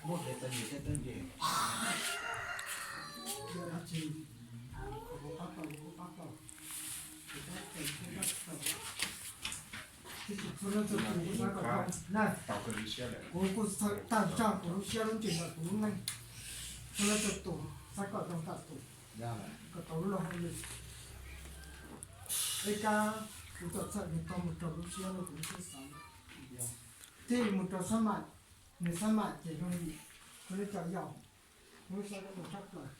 Muaj kev txom nyem thiab txom nyem. Yog dab tsi kuv pab tau, kuv pab tau. Kuv pab tau, kuv pab tau. Tab sis txhua leej txhua tus kuv xav kom zoo na. Kuv kuj tag zaj kuv lub siab lub ntsws ntawm kuv lub neej. Txhua leej txhua tus xav kom zoo tag tus, kom tau lub luag hauj lwm. Ib kab kuv tuaj txhawm nws tau mus rau lub siab no kuv lub siab xav. Thiaj mus rau sab mam, nws sab mam ces zoo li kuv lub cov yau, kuv lub siab mus tshaj plaws.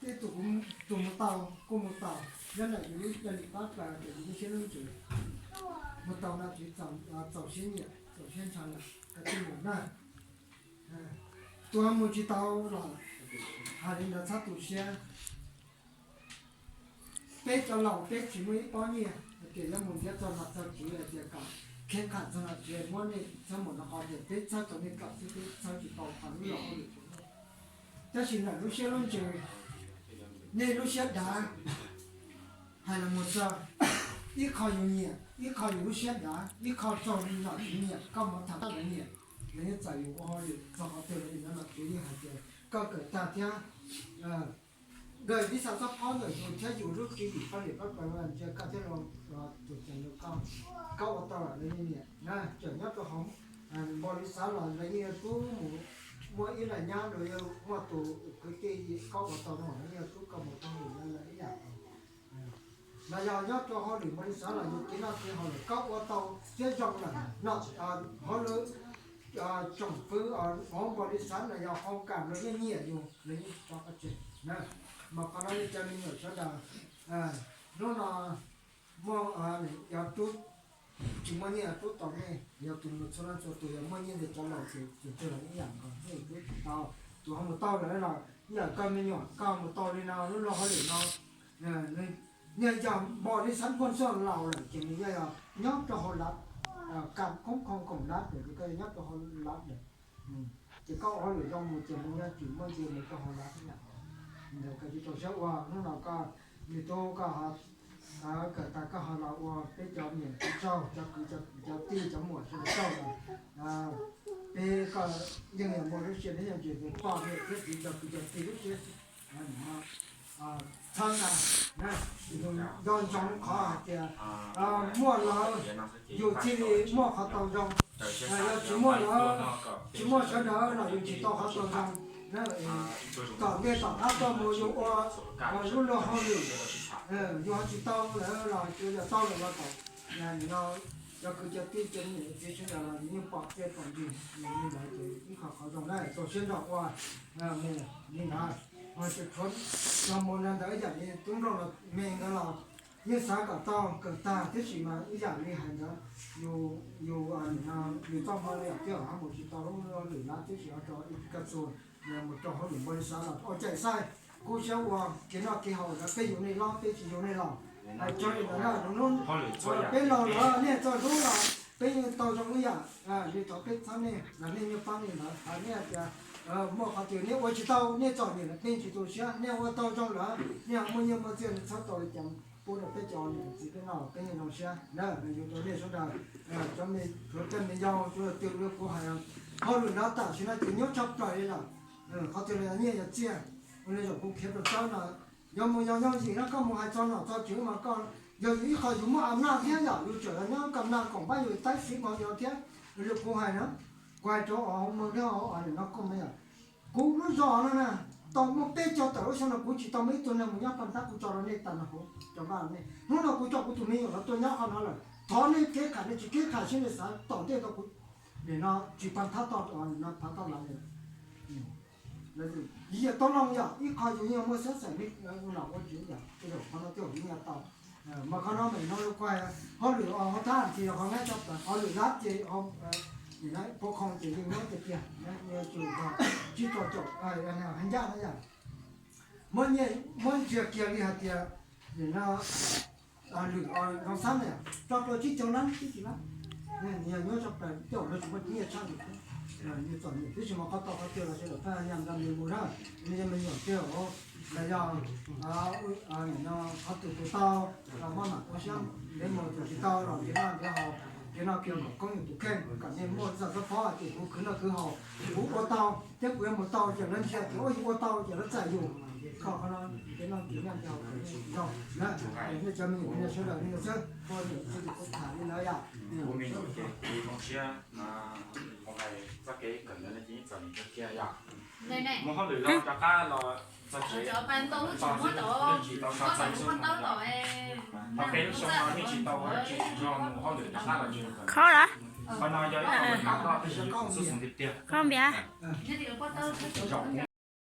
Tej tus kuv, tus mus tau kuj mus tau, nyob ntawm yus lub yog li pab plaws ces yus lub siab lub ntsws mus tau no ces txaus siab nyiam txaus siab ntshaw lawm, koj thiaj mus na. Tus mus tsis tau los hais li ntawd txhob tu siab. Peb cov laus peb tsis muaj ib pob nyiaj hais tias yuav mus ntiav txog nom txog tswv hais tias kom kheev qham txog nom tswv muab nej txhob mus no qhov tias peb txhawb tau nej kom xwb, peb txhawb tsis tau qhov lub los hauj lwm. Tab sis ntawm lub siab lub ntsws, nej lub siab dav hais los mus txog ib qho yus nyiam, ib qho yus lub siab dav, ib qho raug li nom tswv nyiam, koj mus tham lawv nyiam, lawv yeej txais yus ua hauj lwm txog qhov twg los li ntawd. Nom tswv yeej hais tias koj kawm tag thiab nkawd ib xav txob phob ntawm yus thiab yus lub tswv yim paj lim pab pawg ntsia koj thiab los tus tseem yog koj, koj ua tau lawm lawv yeej nyiam na. Tseem nyob rau hauv npau li xav los lawv yeej yuav rub mus muaj ib daim nyab los yog muaj tus kwv tij koj ua tau no lawv yeej yuav rub koj mus rau lwm lawv ib yam. Los yog nyob rau hauj lwm npau li xav los yus kev noj kev haus lawm koj ua tau thiab zoo lawm no, hauv lawv tsoom fwv hauv npau li xav los yog hau kam los yeej nyiam yus, lawv yeej tsis tso koj tseg na. Mas qhov no li cov me nyuam sawv daws, hnub no muaj, yog rub, tsis muaj nyiaj rub tau nej, yog tus mus txhua leej txhua tus yog muaj nyiaj ntawm cov laus ces tus twg los ib yam nkaus, nej rub tsis tau. Tus ho mus tau lawm los ib yam koj me nyuam, koj mus tau li no lub luag hauj lwm no, nws yog npau li xav npuaj xoj laus lawm ces nws yog nyob rau hauv lav, kam khoob khoo koom lav ces koj nyob rau hauv lav lawm. Ces koj ua hauj lwm zoo mus ces nws yog tsis muaj ntsia nws rau hauv lav xwb na. Ntawd koj tsis txaus siab ua, hnub no koj, nws tub koj kawm tas koj ho los ua peb cov niam txiv tsaug, cov kwv cov tij cov muam sawv daws tsaug los peb koj yeej yuav muaj lub siab thiab yeej tsis pom niam thiab txiv cov kwv cov tij lub siab txhawb na. Nco ntsoov qhov hais tias muaj lawv yus thiaj li muaj qhov tau zoo, yog tsis muaj lawv, tsis muaj sawv daws los yus tsis tau qhov tau zoo. Tom ntej tom qab tuaj mus yus ua lub luag hauj lwm, yus ho tsis tau lawm los yus yog tau lawm los tom no cov kwv cov tij cov niam txiv sawv daws los yus yeej pom tej pom ntsis li ntawd ces ib qho qhov zoo na txaus siab nrog ua mus li ntawd. Ho tseem tshuav los mus no ntawd ib yam li tub nrauj los me ntawd los yeej xav kom tau kawm tag tiam sis mas ib yam li hais ntawd, yus, yus txoj hmoo li yam thiab ho mus tsis tau lub luag hauj lwm lawm tiam sis ho rau ib koj txuas mus rau hauj lwm npau li xav los ua caij xaij kub siab ua kev noj kev haus ntawd peb yuav nej los peb tsis yuav nej los. Hais txog li ntawd na, hnub peb laus lawm nej txoj hlub los peb yeej tau zoo ib yam li thaum peb txhawb nej los nej yeej pab li ntawd. Hais nej tias muaj qhov twg nej ua tsis tau nej txom nyem los peb tsis tu siab, nej ua tau zoo lawm nej ho muaj nyiaj muaj txiaj nej txhawb tau li cas pub rau peb cov niam txiv peb noj los peb yeej zoo siab na. Yus rau nej sawv daws, cov me, cov me yau, cov twg li kuv hais, hauj lwm no tam sim no ces nyob tshaj plaws li lawm. Qhov twg los yog nyiaj yog txiaj, ua li zaum kuv khiav rau tsawb no, yog mus yog nyob yim no koj mus hais txog nom txog tswv mas koj, yog yus ib qho yus muaj am naj thiab yom, yus tseem nyob kam naj koom pab yus taib siv npaum yus thiab. Li kuv hais na, kuv hais rau os mus thiab os no koj me yom, kuv lub zos no na, tau muaj peb caug tawm lub xyoo no kuv tsis tau muaj ib tug neeg mus nyob paj ntab, kuv tso rau nej tas no hauv cov vaj nej. Hnub no kuv coj kuv tus me nyuam no tuaj nyob qhov no lawm, thov nej kev qham, nej tsis kev qham seb nej xav tom ntej tau kuv, nim no tsis paj nthab toj, no paj nthab toj lawm. Yog tau loo yom, ib qho yus yeej muaj xeeb xeem me ua nom ua tswv yom, tej zaum qhov no tej zaum yus yeej tau. Mas qhov no mas no kuv hais hauj lwm hauv thab ces yog qhov nyab tshaj plaws, hauj lwm lab ces pov khoo ces yeej nyob tiag tiag, tsis tau caum heev ncaj na yom. Muab ntsia kiag li hais tias nim no lwm zoo xab na, rau rau tsib caug lab tsib caug lab, nws yog nyob tshaj plaws tej zaum no tsis muaj nyiaj tshaj li thiab. Nws txom nyem tiam sis mas qhov tau qhov twg los sawv daws pab yam nrog nws mus na, nws yog me nyuam twg los yog qhov twg tus tau los maj mam ua siab ntev mus, tus tsis tau los ntev noj ntev haus. Kev no kev kom koob yus tus kheej, kom nej muaj zog xab phob ces kuv khwv noj khwv haus, kuv ua tau thiab kuv yuav mus tau ces lawv ntsia ces ua yus ua tau ces lawv txais yus. Kho qhov no, kev no kev noj kev haus kom nej zoo na. Nej cov me nyuam sawv daws li ntawd xwb, ua niam txiv kuv tham li ntawd yom. Kuv me nyuam ces kuv zoo siab no, kuv hais txoj kev kawm ntawv no ces yeej txom nyem kawg kiag yom. Mus hauj lwm los rov qab los txog tsev, tsis tau so txais xyoo no yom. Thaum peb lub xyoo no yeej tsis tau ua tsis tau mus hauj lwm rov qab los tsev. Qhov no yog ib qho uas kam loj tab sis xub xoom tiag tiag.